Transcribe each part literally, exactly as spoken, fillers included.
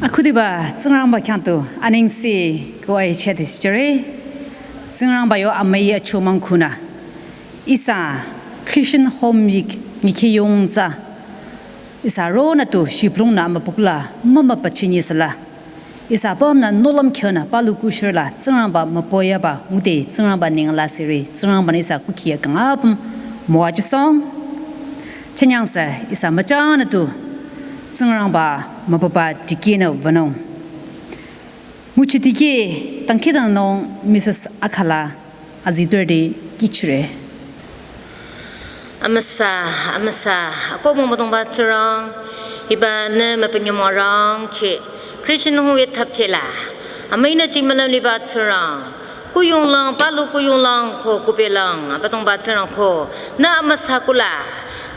Akhudiba Tsingrangba khyang tu anengse ko aicheh te sichere. Tsingrangba yo amüi achomang khunü ihsa Christian Home Week nyikheyong tsü ihsa ronü tu shibülungnü amübükuh la mümüpachini süla ihsa apümnü nohlüm khyonü palu kushirla Tsingrangba mübüyaba ngude Tsingrangba neng la siri Tsingrangba-nü ihsa kukhi akang apüm müwajüsohng. Chünyangsü ihsa müchangnü tu Tsingrangba mübüba dikehnü wünung. Nguchi dikeh dangkhidangnung Mrs. Akhala azidurü te kihchire. Amüsa, amüsa, akohmü Abüdongba Tsingrang, hiba nü mübünyümong arangcheh Christian Home Week thapcheh la amüinü jingmülüm liba Tsingrang, kuyonglang, palu kuyonglang ko kupelang, Abüdongba Tsingrang ko, nü amüsa kuhla,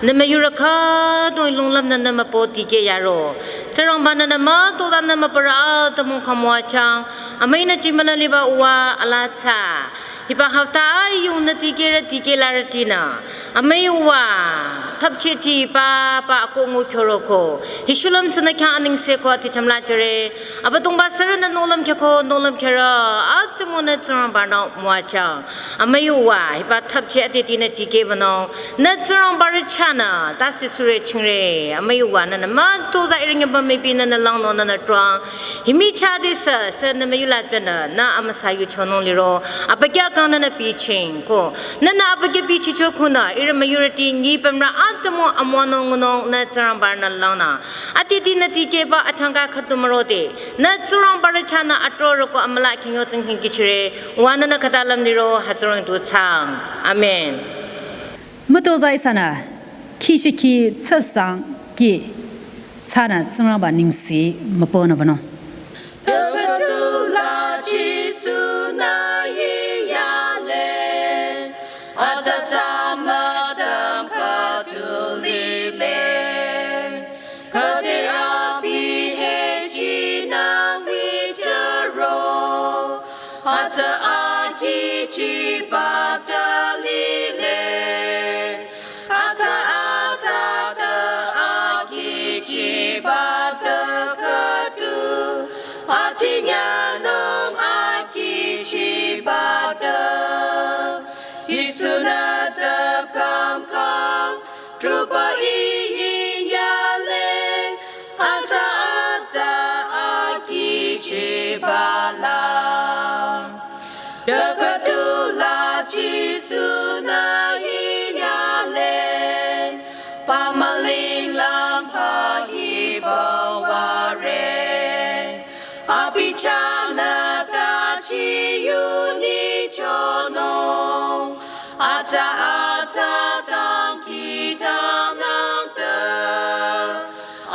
nü müyurü khütoi lunglümnü nü mübü dikeh yaro. Tsingrangba-nü nü mütoda nü mübürü atümung khümüwajüng, amüinü jingmülüm liba uwa alaa tsü hiba hapta ayungnü dikehrü dikehlarütinü amüi uwa thapchehti papa akoh ngu khyoro ko hi shulüm sünü khyang anengse ko ati chamla jüre. Abüdongba sürünü nohlüm khyako nohlüm khyarü atümungnü Tsingrangba-nü müwajüng. Amüi uwa hiba thapcheh atetinü dikeh wünung. Nü Tsingrangba rü chahnü tase sure chingre. Amüi uwa nünü mütoza ihrü nyüba mübünü nü langnü nünü trong. Hi michah desü sünü müyula tpünü nü amüsa yuchonung liro abükyü kang nünü bichieng ko. Nünü abükyü bichicho khunü ihrü müyurüti nyipümrü atümung amüwanung ngunung nü Tsingrangba-nü langnü atetinü dikehba achangka khüdu mürode. Nü Tsingrangba rü chahnü atrorü ko amüla khingyo tsingkhing kihchire. Uwa nünü khüta lümliro hütsürong tu thsaang. Amen. Mütoza ihsanü kihshikhi tsüsang kih tsünü Tsingrangba nengse mübünü wünung. Tükhüdu la Jisu-nü yiyale, atsatsa mütüm khüdu lile. Khüde abi hechinü witaro, atsa akichiba tü lile. Atsa atsa tü akichiba tü khüdu, atinyanung akichiba tü. Jisu-nü tü khümkhang truba iyiyale, atsa atsa akichiba la. Tükhüdu la Jisu-nü yiyale, pamüling lümba hiba würe. Abi chahnü tüchi yunyichonung, atsa atsa dangkhidangnang tü.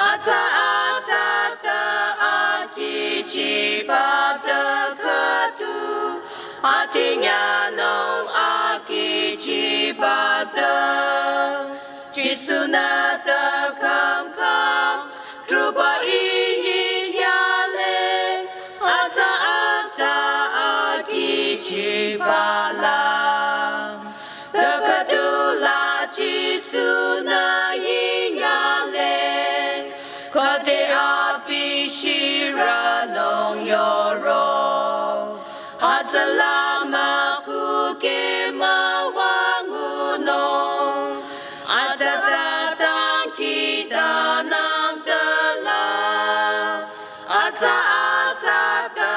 Atsa atsa tü akichiba tü khüdu, atinyanung akichiba tü. Jisu-nü tü khümkhang truba iyiyale, atsa atsa akichiba la. Tükhüdu la Jisu-nü yiyale, khüde abi shirünung yoro. Atsa la mükukeh müwangunung, atsa atsa dangkhidangnang tü la. Atsa atsa tü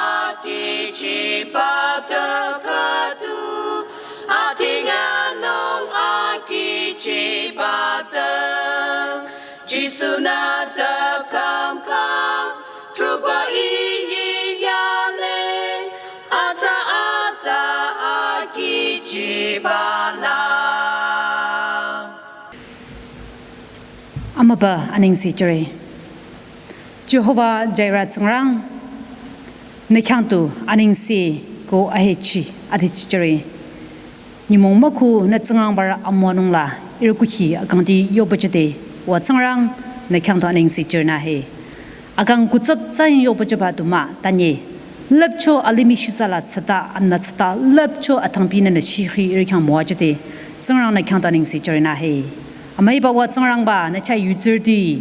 akichiba tü khüdu, atinyanung akichiba tü. Jisu-nü tü khümkhang truba iyiyale, atsa atsa akichiba la. Amübü anengse jüre. Jehovah Jireh Tsingrang, nü khyang tu anengse ko ahechi atechi jüre. Nyümong mükhu nü Tsingrangba rü amüwanung la ihrü kukhi akangti yobajüde, wa Tsingrang, nü khyang tu anengse jüre nü he. Akang kutsap tsang yobajüba du mah tanye. Lüpcho alimih shutsa la tsata anü tsata lüpcho atangpi nünü shikhi ihrü khyang müwajüde. Tsingrang, nü khyang tu anengse jüre nü he. Amüiba wa Tsingrangba, nü chah yutsürüti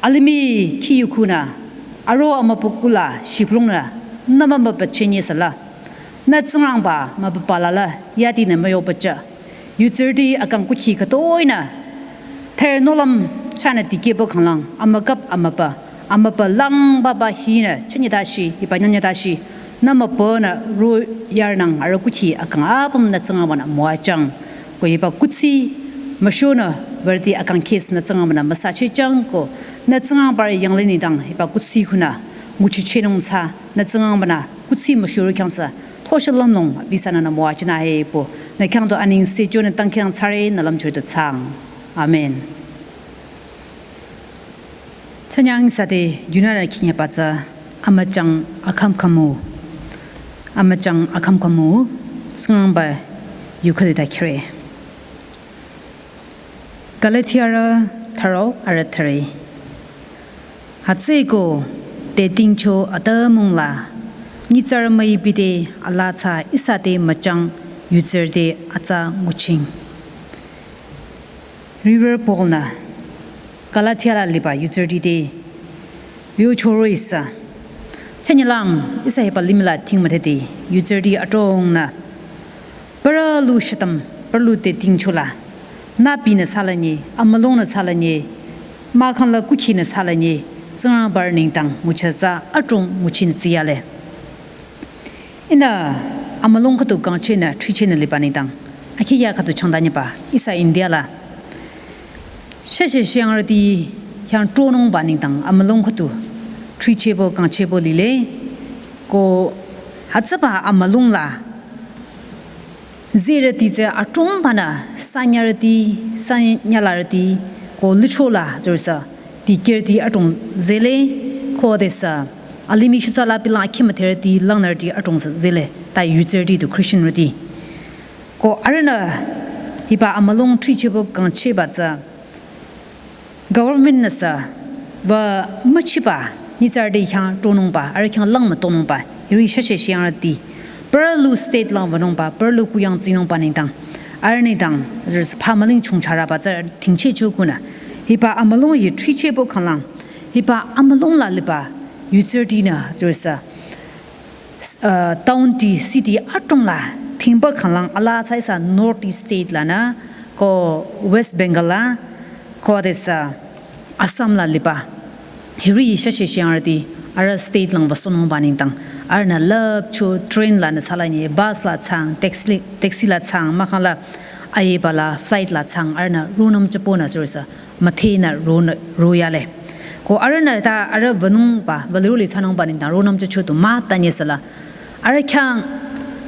alimih khi yukhunü Aro amübükuh la shibülungnü nü mümübüchehnye süla, nü Tsingrangba mübüba lala yadinü müyobücheh. Yutsürüti akang kukhi khütoinü thürü nohlüm chahnü dikehpü khanglang amükap amübü, amübü langbaba hinü chünye tashi, hiba nyünye tashi, nü mübünü ro yarnang aro kukhi akang apüm nü Tsingrangbanü müwajüng. Ko hiba kuthsi müshonü würdi akang case nü Tsingrangbanü müsachehjüng ko nü Tsingrangba yanglih nengdang hiba kuthsi khunü nguchichehnung tsü nü Tsingrangbanü kuthsi müshorü khyangsa thosha lümlong abi sanü nü müwajüng ahe pü. Nü khyang du anengse jünü tangkhyang thsare nü lümchorü du thsaang. Amen. Chanyang sade yunarü khinyaba tsü amüchang akham khamu. Amüchang akham khamu Tsingrangba yu khüde ta khire. Galatiarü thüro arü thüre. Hütsüeko te tingcho atümung la nyitsarü müi bide ala tsü ihsa te müchang yutsürü te atsa nguching. Riwürü Paul-nü Galatia la liba yutsürüti te yochoro ihsa. Chünyelang ihsa hiba limih la thing müdhede yutsürüti adrongnü parü lu shütüm, parü lu te tingcho la, nübinü thsalanye, amülungnü thsalanye, mahkhang la kukhinü thsalanye, Tsingrangba nengdang nguchi tsü adrong nguchinü tsiyale. Ihnü amülung khüdu kangchehnü thrichehnü liba nengdang akhiya khüdu changdanyeba ihsa India la shashe shiyangrüti khyang tronungba nengdang amülung khüdu thrichehbo kangchehbo lile. Ko hütsüba amülung la zerüti tsü adrongbanü sanyarüti, sanyalarüti ko lithro la zürsa dikehrüti adrong zele. Khodesü alimih shutsa la bilang akhi müdherüti langnürüti adrong zele, ta yutsürüti du Christianrüti. Ko arühnü hiba amülung thrichehbo kangchehba tsü government-nü sü wü müchiba nyitsarüti khyang tronungba, arüh khyang lang mütonungba, hiri shashe shiyangrüti parü lu state lang wünungba, parü lu kuyang tsinungba nengdang, arüh nengdang zürsa phamüling chungcharüba tsü tingchehcho khunü hiba amülung hi thrichehbo khanglang, hiba amülung la liba yutsürütinü zürsa, uh, town ti city adrong la thingba khanglang ala tsü ihsa North East state lanü, ko West Bengal la, khodesü Assam la liba hiri shashe shiyangrüti arüh state lang wüsohnungba nengdang, arühnü lüpcho train lanü thsalanye, bus la thsaang, taxi, taxi la thsaang, mahkhang la ayeba la flight la thsaang, arühnü ronüm jüponü zürsa müthehnü ronü royale. Ko arühnü ta arüh wünungba, wüliro li thsanungba nengdang ronüm jücho du mütanye süla, arüh khyang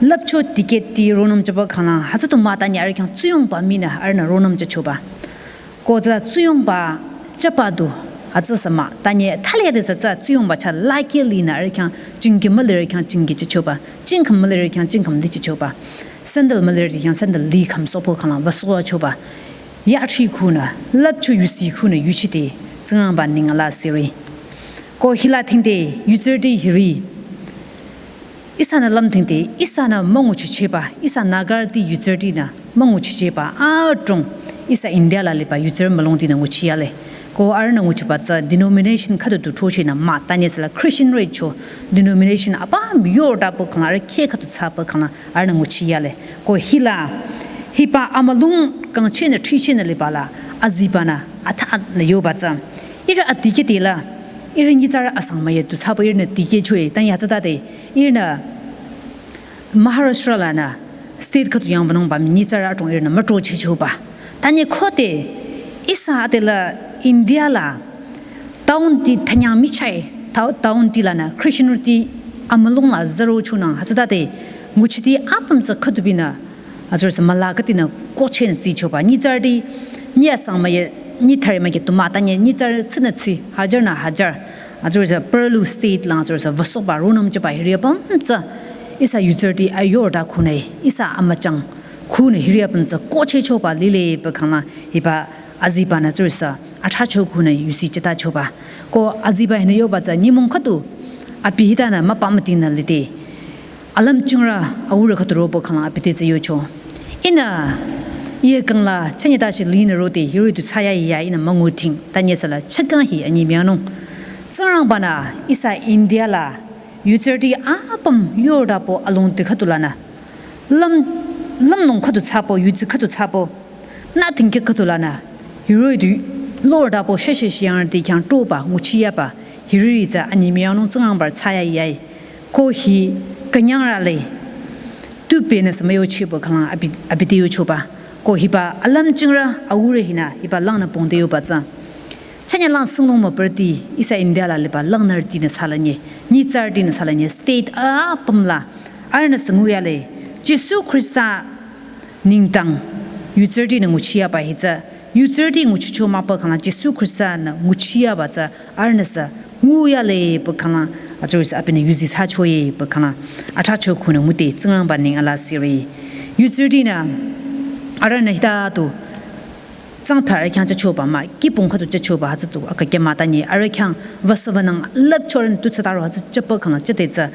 lüpcho ticket ti ronüm jüba khanglang hütsü du mütanye arüh khyang tsuyongba minü arühnü ronüm jüchoba. Ko tsü tsuyongba jüba du hütsüsü mütanye thali adesü tsü tsuyongba chah lakhe linü arüh khyang jingki mülirü khyang jingki jüchoba, jingkhüm mülirü khyang jingkhüm li jüchoba, sandal mülirü khyang sandal li khümsohpü khanglang wüsohchoba. Yathri khunü, lüpcho yusi khunü yuchide Tsingrangba neng ala siri. Ko hila thingde yutsürüti hiri ihsanü lümthingde ihsanü münguchichehba, ihsa Nagarüti yutsürütinü münguchichehba adrong ihsa India la liba yutsürü mülungtinü nguchiyale. Ko arühnü nguchiba tsü denomination khüdu du throchehnü mütanye süla Christian rücho denomination apüm yortapü khanglang, arüh kheh khüdu thsapü khanglang arühnü nguchiyale. Ko hila hiba amülung kangchehnü thrichehnü liba la azibanü athanü yoba tsü, ihrü adikehde la, ihrü nyitsarü asang müyü du thsapü ihrünü dikehchoe, tanye hütsütade ihrünü Maharashtra lanü state khüdu yang wünungba mii nyitsarü adrong ihrünü mütrochehchoba. Tanye khode ihsa adela India la town ti thanyang michah-i, tao-, town ti lanü Christianrüti amülung la zürochonang hütsütade nguchiti apüm tsü khüdubinü azürüsü müla khütinü kohchehnü tsichoba. Nyitsarüti nyi asang müyü, nyi thüre müyü du mütanye, nyitsarü tsünü tsi, hajar nü hajar, azürüsü parü lu state lang azürüsü wüsohba ronüm jüba hiri apüm tsü ihsa yutsürüti ayorta khunü, ihsa amüchang khunü hiri apüm tsü kohchehchoba lile pü khanglang hiba azibanü azürüsü athracho khunü yusi jütachoba. Ko aziba hinü yoba tsü nyümong khüdu abi hitanü müpa mütingnü lide, alümchingrü aurü khüdu robo khanglang abi te tsü yocho. Ihnü, iye kangla chünye tashi linü rode, hiri du thsayahiya ihnü münguthing, tanye süla chakang hi anyi müyanung. Tsingrangba-nü ihsa India la yutsürüti apüm yodapü alongdi khüdu lanü, lüm, lümlong khüdu thsapü, yutsi khüdu thsapü, nü thingki khüdu lanü, hiroh-i du lordapü sheshe shiyangti khyang toba nguchiyaba, hiriri tsü anyimiyanung Tsingrangba-rü thsayahiya. Ko hi künyangre le, tupenü sü müyochipü khanglang abi, abi te yochoba. Ko hiba alümchingrü aurü hinü hiba langnü pongde yoba tsü. Chünye lang sünglong mübürüti ihsa India la liba langnürütinü thsalanye, nyitsarütinü thsalanye, state apüm la arühnü sü nguyale, Jisu Khrista nengdang yutsürütinü nguchiyaba hi tsü, yutsürüti nguchicho mah pü khanglang Jisu Khrista-nü nguchiyaba tsü arühnü sü nguyale pü khanglang, atsürüsü abinü yuzi thsachoe pü khanglang, athracho khunü ngude Tsingrangba neng alasihre. Yutsürütinü arühnü hita du tsangtharü khyang jüchoba mah, kihpung khüdu jüchoba hütsü du akakya mah tanye, arüh khyang wüsüwünang lüpchorünü tu thsataro hütsü jüpü khanglang jüde tsü,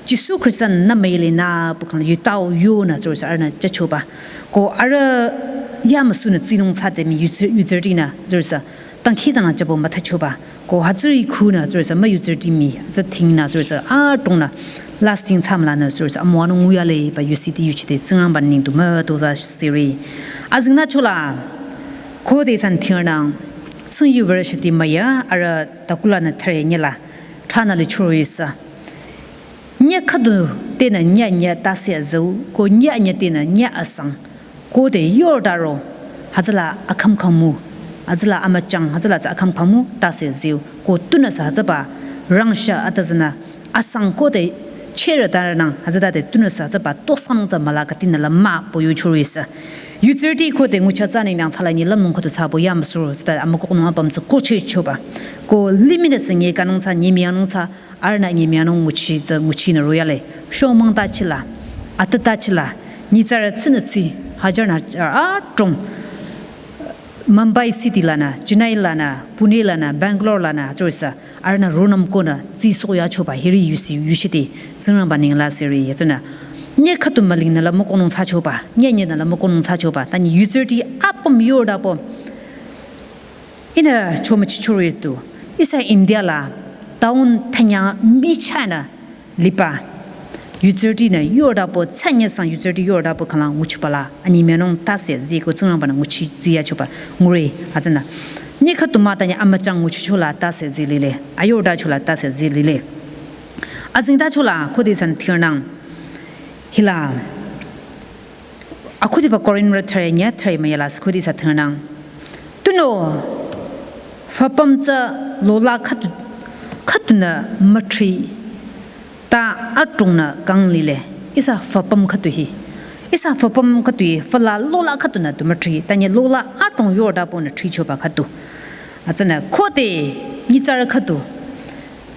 Jisu Khrista-nü müile nü pü khanglang yutao yonü tsürüsü arühnü jüchoba. Ko arüh yamüsunü tsinung thsade mii yutsü, yutsürütinü tsürüsü dangkhidangnang jüpü müthachoba. Ko hütsüri khunü tsürüsü müyutsürüti mii tsü thingnü tsürüsü adrongnü lasting thsamlanü tsürüsü amüwanung nguyale pü yusiti yuchide Tsingrangba neng du mütozasihre. Azingnü chola khode san thingnang, tsing yu würe shiti müya arüh takulanü thüre nyila thranü lichoro ihsa. Nyüh khüdu tenü nyüh nyüh tase azau, ko nyüh nyüh tenü nyüh asang. Khode yodaro, hütsüla akhümkhümu, hütsüla amüchang, hütsüla tsü akhümkhümu tase aziu. Ko tunüsü hütsüba rangsha atüzünü asang khode chere darünang, hütsütade tunüsü hütsüba tosanung tsü müla katinü la mah pü yuchoro ihsa. Yutsürüti khode ngucha tsü nengdang thsalanye lümlong khüdu thsapü yamüsuro, tsüta amükohnung apüm tsü kochechoba. Ko limihnü sü nyekanung thsa, nyimiyanung thsa, arühnü nyimiyanung nguchi tsü nguchinü royale. Shomang tachila, atü tachila, nyitsarü tsünü tsi, hajar nü hajar adrong. Mumbai City lanü, Chennai lanü, Pune lanü, Bangalore lanü, tsürüsü, arühnü ronüm konü, tsisohyachoba hiri yusi, yushide, Tsingrangba neng lasihre, yatsünü. Nyüh khüdu mülingnü la mükohnung thsachoba, nyüh nyühnü la mükohnung thsachoba, tanye yutsürüti apüm yodapü. Ihnü chomüchichoro yetu, ihsa India la town thanyang michahnü liba yutsürütinü yodapü, tsünye sang yutsürüti yodapü khanglang nguchipü la, anyimiyanung tase azi ko Tsingrangba-nü nguchi ziyachoba ngure, hütsünü. Nyüh khüdu mah tanye amüchang nguchichola tase azi lile, ayodachola tase azi lile. Azingdachola khode san thingnang, hila akhudiba Korinrü thüre nyüh thüre müyala sü khode sa thingnang. Tunüo füpüm tsü lola khüdu, khüdunü müthri ta adrongnü kang lile. Ihsa füpüm khüdu hi, ihsa füpüm khüdu hi füla lola khüdunü du müthri, tanye lola adrong yodapünü thrichoba khüdu. Hütsünü khode nyitsarü khüdu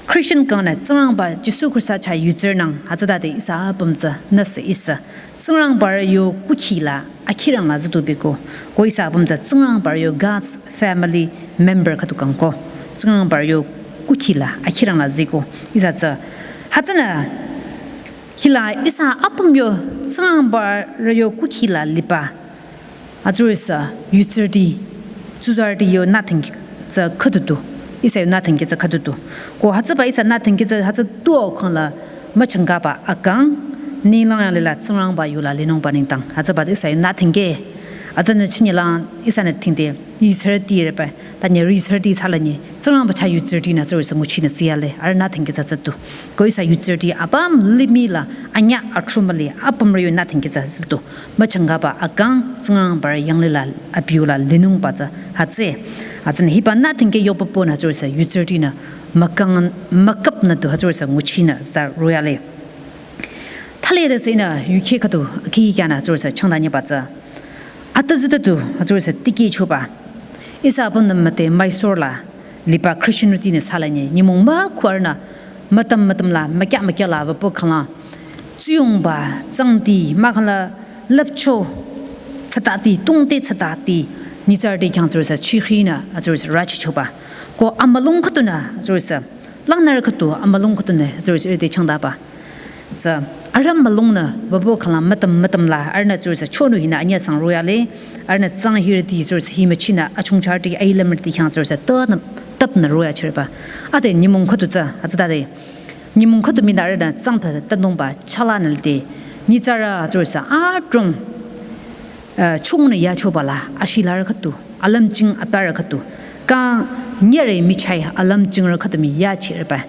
Christian kangnü Tsingrangba Jisu Khrista chah yutsürünang, hütsütade ihsa apüm tsü nüsü ihsa Tsingrangba-rü yo kukhi la akhirang la züdu biko. Ko ihsa apüm tsü Tsingrangba-rü yo God's family member khüdu kangko. Tsingrangba-rü yo kukhi la akhirang la ziko. Ihsa tsü, hütsünü hila ihsa apüm yo Tsingrangba-rü yo kukhi la liba, atsürüsü yutsürüti, tsuzarüti yo nüthingki tsü khüdu du. Ihsa yo nüthingki tsü khüdu du. Ko hütsüba ihsa nüthingki tsü hütsü tuo khangla müchangkaba akang, ninglang yanglila Tsingrangba yola linungba nengdang. Hütsüba ihsa yo nüthingki. Hütsünü chünyelang ihsanü thingde, yutsürüti reba, tanye yutsürüti thsalanye, Tsingrangba chah yutsürütinü tsürüsü nguchinü ziyale, arüh nüthingki tsü züdu. Ko ihsa yutsürüti apüm limih la, anyüh atrümüli, apümrü yo nüthingki tsü züdu. Müchangkaba akang, Tsingrangba-rü yanglila, abiyola linungba tsü, hütsü. Hütsünü hiba nüthingki yopüpünü tsürüsü yutsürütinü, mükang, müküpnü du hütsürüsü nguchinü züta royale. Thali de sü ihnü yukheh khüdu akhi kyanü tsürüsü changdanyeba tsü. Atüzüta du hütsürüsü tikehchoba. Ihsa apümnü müde Mysore la liba Christianrütinü thsalanye, nyümong mükhwarünü, mütüm mütüm la, mükyah mükyah la, wüpü khangla, tsuyongba, tsangdi, mahkhangla, lüpcho, tsatati, tungte tsatati, nyitsarüti khyang tsürüsü chikhinü, atsürüsü rachichoba. Ko amülung khüdunü, atsürüsü, langnürü khüdu, amülung khüdunü, atsürüsü irüti changdaba. Tsü, arüh mülungnü, wüpü khangla mütüm mütüm la, arühnü tsürüsü chonu hinü anyüh sang royale, arühnü tsang hirüti tsürüsü hi müchinü, achungcharüti, ailümrüti khyang tsürüsü, tünü, tap nü roya chirba. Ade nyümong khüdu tsü, atsütade. Nyümong khüdu mi nü arühnü tsangtha tatnungba chala nü lide. Nyitsarü tsürüsü adrong, eh, chungnü yachobala, ashilarü khüdu, alümching atparü khüdu. Ka nyere michai alümchingrü khüdu mi yachirba.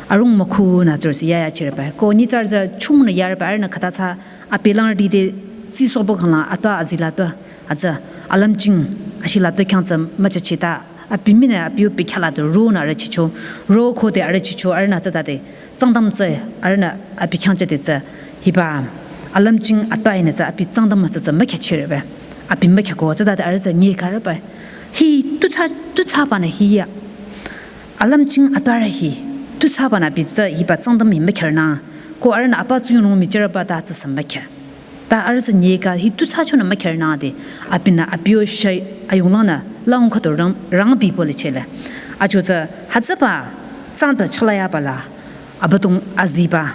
Arung mükhu nü tsürüsü ya yachirba. Ko nyitsarü tsü chungnü yarba arühnü khüta tsü apelang dide tsisobo khangla atpa azila tpa. Atsü alümching ashila tpa khyang tsü müchachita. Abi minü abi yo pikhala tu ro nü arüchicho, ro khode arüchicho, arühnü tsütade, tsangtam tsü, arühnü abi khyang chade tsü, hiba, alümching atpa inü tsü abi tsangtam tsü tsü mükhachirba. Abi mükhako tsütade arüh tsü nyekarba. Hi, tu tsü, tu tsübanü hi ya. Alümching atparü hi, tu tsübanü abi tsü hiba tsangtam hi mükharnü, ko arühnü apa tsuyonung michirba ta tsü sü mükha. Ta arüh tsü nyeka hi tu tsü chonü mükharnü de, abinü abi yo shai ayunglangnü lang khüdu rang, rang bi bole chele. Acho tsü hütsüba tsangtha chalayabala, abüdong aziba,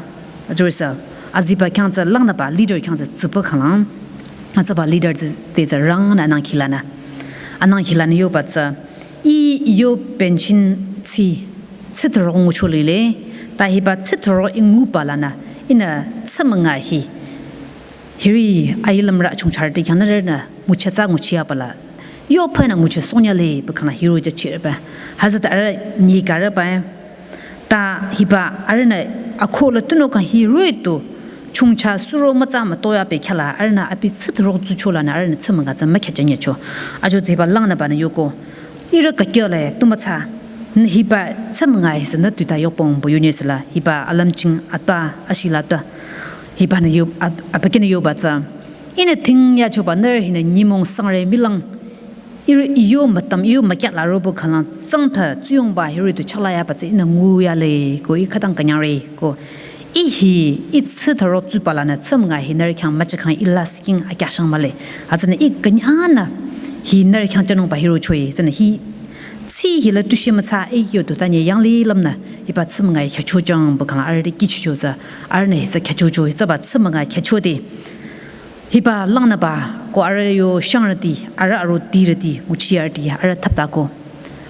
atsürüsü, aziba khyang tsü langnüba leader khyang tsü tsipa khanglang. Hütsüba leader tsü te tsü rangnü anang khilanü. Anang khilanü yoba tsü, I yo bensin tsi, tsithro ngucho lile, ta hiba tsithro i ngubalanü, inü tsümünga hi. Hiri ailümrü chungcharüti khyang nü rünü, nguchatsa nguchiabala. Yo phanü nguchi sonyale, pü khangla hiro jachirba. Hütsüta arüh nyekarba. Ta hiba arühnü akhola tunüo kang hiroi tu chungcha suro mütsa mütoya bekhyala arühnü abi tsithro tsucholanü arühnü tsümünga tsü mükhajanyecho. Ajo tsü hiba langnübanü yoko. Ihrü kakyola tu mütsa. Nü hiba tsümünga hi sünü tuta yokpong bu yunye süla hiba alümching atpa ashila tpa. Hibanü yo at-, apakinü yoba tsü. Inü ting yachoba nührü hinü nyümong sangre milang. Ihrü iyo mütam iyo mükyala robo khanglang tsangtha tsuyongba hiri tu chalayaba tsü inü nguyale ko i khütang künyangre ko. I hi i tsithro tsubalanü tsümünga hi nührü khyang müchakhang i la skin akyashang male. Hütsünü i künyangnü hi nührü khyang chanungba hiro choi. Tsünü hi tsi hila tu shi mütsa i yo tu tanye yanglilümnü hiba tsümünga hi khyachojang bu khanglang arüh kichicho tsü arühnü hi tsü khyachojoi tsüba tsümünga khyachode. Hiba langnüba ko arüh yo shangrüti, arüh arotirüti, nguchirüti, arüh thaptako.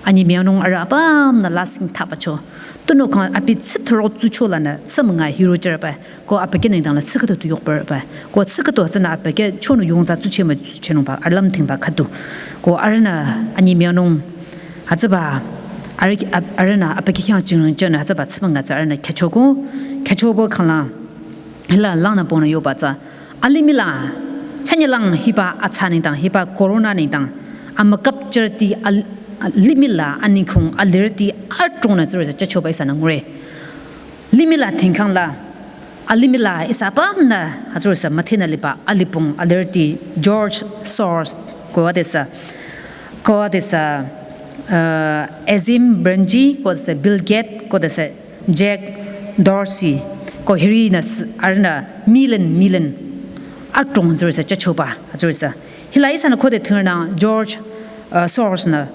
Anyi mianung arüh apümnü lasing thapbacho. Tunüo kang abi tsithro tsucholanü tsümünga hiro jürba. Ko abi khe nengdangla tsükhato tu yokbarba. Ko tsükhato tsünü abi khe chonü yongza tsuche mah tsuchenungba, arüh lümthingba khüdu. Ko arühnü anyi mianung hütsüba arüh, ab-, arühnü abi khe khyang jingrung jünü hütsüba tsümünga tsü arühnü khyachoko, khyachobü khanglang. Hila langnübonü yoba tsü. Alimihla, chanyelang hiba atsa nengdang, hiba corona nengdang. Amükapjürüti al-, alimihla aningkhung alirüti adrongnü tsürüsü chachoba ihsanü ngure. Limihla thingkhangla, alimihla ihsa apümnü, hütsürüsü müthehnü liba alipong alirüti George Soros ko adesü, ko adesü, uh, Azim Premji, ko adesü Bill Gates, ko adesü Jack Dorsey, ko hirinü s-, arühnü million, million adrong tsürüsü chachoba, tsürüsü. Hila ihsanü khode thingranü George, uh, Soros nü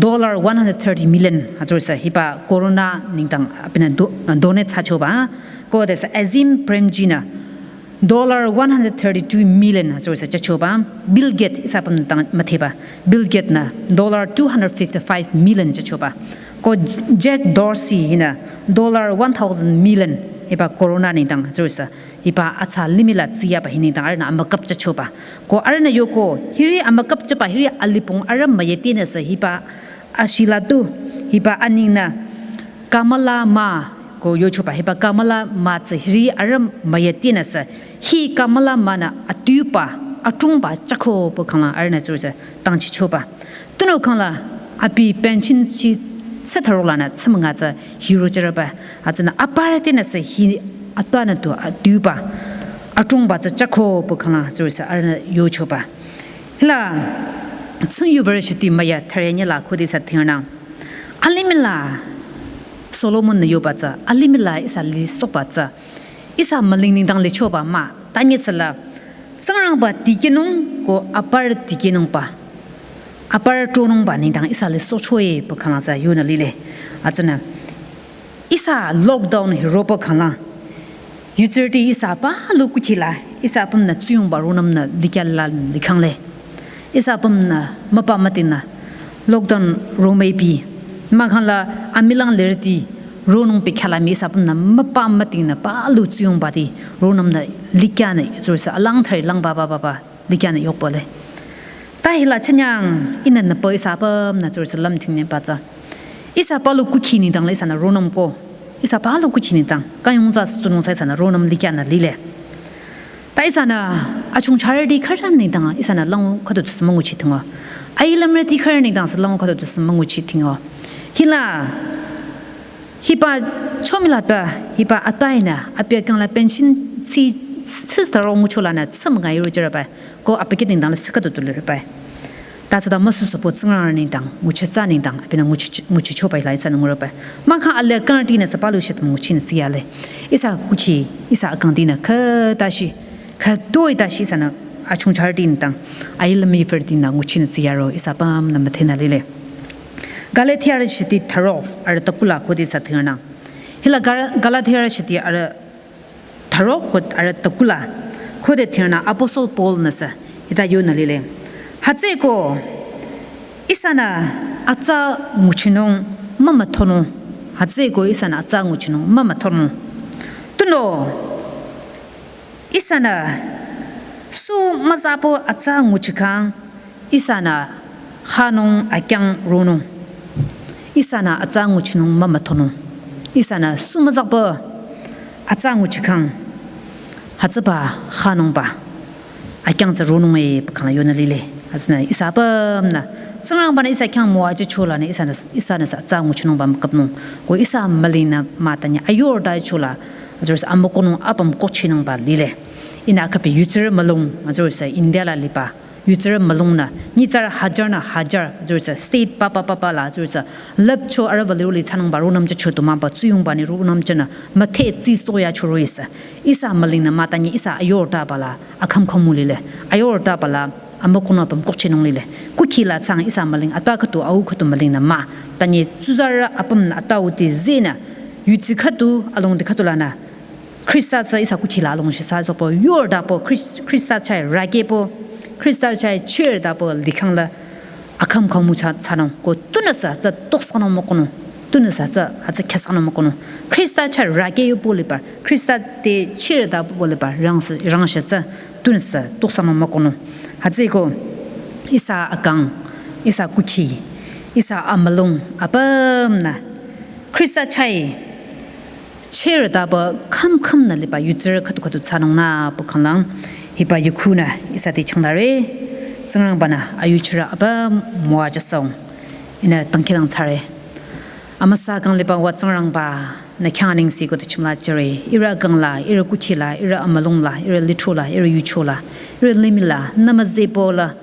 dollar one hundred thirty million, tsürüsü hiba corona nengdang abinü do-, uh, donate thsachoba, ko adesü Azim Premji nü dollar one hundred thirty-two million tsürüsü chachoba, Bill Gates ihsa apüm nengdang müthehba, Bill Gates nü dollar two hundred fifty-five million chachoba, ko Jack Dorsey hinü dollar one thousand million hiba corona nengdang tsürüsü hiba atsa limihla tsiyaba hi nengdang arühnü amükap chachoba. Ko arühnü yoko hiri amükap chaba hiri alipong arüh müyetinüsü hiba ashila tu hiba aningnü Kamala Ma ko yochoba hiba Kamala Ma tsü hiri arüh müyetinüsü hi Kamala Ma nü atuba, adrongba chako bu khanglang arühnü tsürüsü tangchichoba. Tunüo khangla abi bensin shi tsithrolanü tsümünga tsü hiro jürba. Hütsünü aparütinüsü hi atpanü tu atuba, adrongba tsü chako bu khanglang tsürüsü arühnü yochoba. Hila, Tsingyubarü shiti müya thürenyila khode ihsa thingranü. Alimihla Solomon nü yoba tsü, alimihla ihsa lisohba tsü. Ihsa müling nengdang lichoba mah, tanyesüla. Tsingrangba tikehnung ko aparü tikehnungba. Aparü tronungba nengdang ihsa lisohchoe bu khanglang tsü yonü lile. Hütsünü. Ihsa lockdown hi roba khanglang. Yutsürüti ihsa palu kukhila, ihsa apümnü tsuyongba ronümnü likyala likhangle. Ihsa apümnü müpa mütinü lockdown romüipi. Mahkhang la amilang lerüti ronung pekhala mi ihsa apümnü müpa mütingnü palu tsuyongbati ronümnü likyanü zürsü alang thari lang ba ba ba ba likyanü yokpole. Ta hila chanyang ihnü nüpü ihsa apümnü zürsü lümtingnü batsü. Ihsa palu kukhi nengdang la ihsanü ronung ko. Ihsa palu kukhi nengdang. Kayong tsü sünung sa ihsanü ronung likyanü lile. Ta ihsanü achung charüti khürü nengdang ihsanü lango khüdu tusü münguchi tingo. Ailümrüti khürü nengdang sü lango khüdu tusü münguchi tingo. Hila hiba chomila ta hiba atainü apya kangla pension tsi tsi taro ngucholanü tsüm nga yuru jarabai. Ko apikit nengdang la sü khüdu tulirbai. Ta tsüta müsü süpo Tsingrang nengdang, nguchi tsü nengdang, abinü nguchi, nguchichoba hila ihsanü ngurübai. Mahkhang ale kangtinü sü palu shit münguchinü siyale. Ihsa kukhi, ihsa akangtinü khütashi, khütoi tashi ihsanü achung charüti nengdang, ailüm ifertinü nguchinü siyaro, ihsa apümnü müdhenü lile. Galatia rü shiti tharo, arü takula khode sa thirnü. Hila Gal-, Galatia rü shiti arü tharo khode arü takula khode thirnü Apostle Paul nü sü hita yonü lile. Hütsüeko ihsanü atsa nguchinung mümüthonung. Hütsüeko ihsanü atsa nguchinung mümüthonung. Tunüo ihsanü sü müzabo atsa nguchikhang ihsanü khanung akyang ronung. Ihsanü atsa nguchinung mümüthonung. Ihsanü sü müzabo atsa nguchikhang hütsüba khanungba akyang tsü ronung e pekhala yonü lile. Hütsünü ihsa apümnü Tsingrangbanü ihsa khyang müwajicholanü ihsanü ihsanü sü atsa nguchinungba mükapnung. Ko ihsa mülingnü mütanyi ayorda chola azürüsü amükohnung apüm kohchinungba lile. Ihnü akhapi yutsürü mülung azürüsü India la liba yutsürü mülungnü nyitsarü hajar nü hajar azürüsü state papa papa la azürüsü lüpcho arüh valiru li thsanungba rungnüm jücho tu maba tsuyongba ni rungnüm jünü müthe tsi soya choro ihsa. Ihsa mülingnü mütanyi ihsa ayordaba la akham khamu lile. Ayordaba la amükohnung apüm kohchinung lile. Kukhi la thsang ihsa müling ata khüdu au khüdu mülingnü mah. Tanyi tsuzarü apümnü ata uti zinü yutsi khüdu alongdi khüdu lanü Khrista tsü ihsa kukhi la alongshi sa sopo yordabo Khris-, Khrista chah rükehbo Khrista chah chirdabo likhang la akham khamu thsa-, thsanung ko tunüsü tsü toksanung mükohnung. Tunüsü tsü hütsü khehsanung mükohnung. Khrista chah rükeh yobo liba Khrista te chirdabo liba rangse-, rangse tsü tunüsü toksanung mükohnung. Hütsüeko ihsa akang, ihsa kukhi, ihsa amülung apümnü Khrista chah chirdabo kham khamnü liba yutsürü khüdu khüdu thsanungnü pü khanglang hiba yukhunü ihsa te changdare. Tsingrangbanü ayuchirü apüm müwajüsohng. Ihnü dangkhidangnang thsare. Amüsa kang liba wa Tsingrangba nü khyang anengse ko te chimla jüre. Ihrü kang la, ihrü kukhi la, ihrü amülung la, ihrü lithro la, ihrü yucho la, ihrü limih la, nü müzehbo la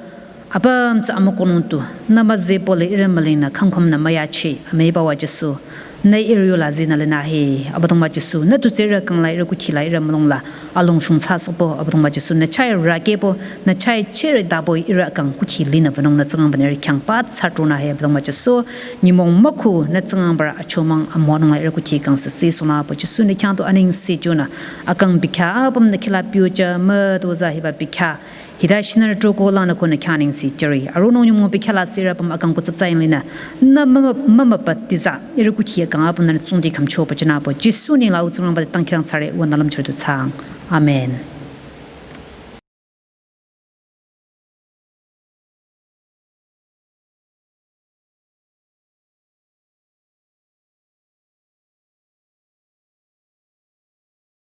apüm tsü amükohnung tu, nü müzehbo le ihrü mülingnü kham khamnü müyachi, amüiba wa Jisu. Nü ihrü yola zinü lenü he, Abüdongba Jisu, nü tu tsü ihrü kang la, ihrü kukhi la, ihrü amülung la alongshung thsa sohbo, Abüdongba Jisu, nü chah rükehbo, nü chah chirdabo ihrü kang kukhi linü wünung nü Tsingrangba nü ihrü khyang pa thsa tronü he, Abüdongba Jisu. Nyümong mükhu nü Tsingrangba achomang amüwanung la ihrü kukhi kang sü tsi sohnü pü Jisu nü khyang tu anengse jünü akang bikha apüm nü khila pyoja mütozah hiba bikha. Hita shinarü troko langnü ko nü khyang anengse jüre. Aronung nyümong bikha la sirü apüm akang kutsüp tsayang linü. Nü mama, mama patiza. Ihrü kukhi akang apüm nü tsungdi khamcho pü jünü pü Jisu neng la u Tsingrangba te dangkhidangnang thsare wa nü lümchirü tu thsaang. Amen.